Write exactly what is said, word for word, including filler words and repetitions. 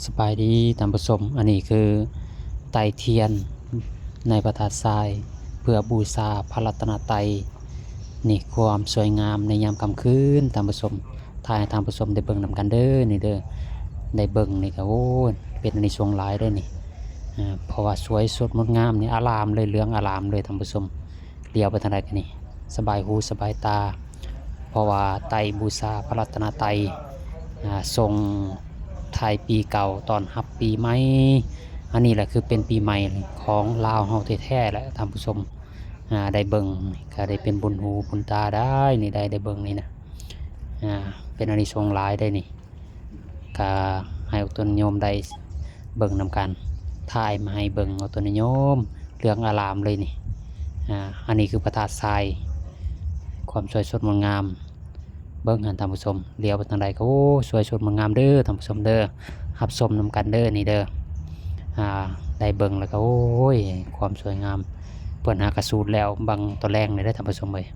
สบายดีท่านผู้ชม อันนี้คือไต้เทียนในพระธาตุทราย เพื่อบูชาพระรัตนตรัย นี่ความสวยงามในยามค่ำคืนท่านผู้ชม ถ่ายให้ท่านผู้ชมได้เบิ่งนำกันเด้อ นี่เด้อ ได้เบิ่งนี่ก็ โอ้ย เป็นอานิสงส์หลายเด้อนี่ อ่า เพราะว่าสวยสดงดงามนี่ อลามเลย เหลืองอลามเลยท่านผู้ชม เหลียวไปทางใดก็นี่ สบายหูสบายตา เพราะว่าไต้บูชาพระรัตนตรัย อ่า ส่งท้ายปีเก่า ต้อนรับปีใหม่ อันนี้แหละคือเป็นปีใหม่ของลาวเฮาแท้ๆแหละท่านผู้ชม อ่า ได้เบิ่ง ก็ได้เป็นบุญหูบุญตาได้ นี่ได้ ได้เบิ่งนี่นะ อ่า เป็นอานิสงส์หลายได้นี่ ก็ให้ออกตนโยมได้เบิ่งนำกัน ถ่ายมาให้เบิ่งออกตนโยม เหลืองอลามเลยนี่ อ่า อันนี้คือพระธาตุทราย ความสวยสดงดงาม เบิ่งหั้นท่านผู้ชม เหลียวไปทางใดก็ โอ้ สวยสดงดงามเด้อท่านผู้ชมเด้อ รับชมนำกันเด้อนี่เด้อ อ่า ได้เบิ่งแล้วก็ โอ้ย ความสวยงาม เพิ่นหากระสูดแล้ว บังตอนแลงนี่เด้อท่านผู้ชมเอ้ย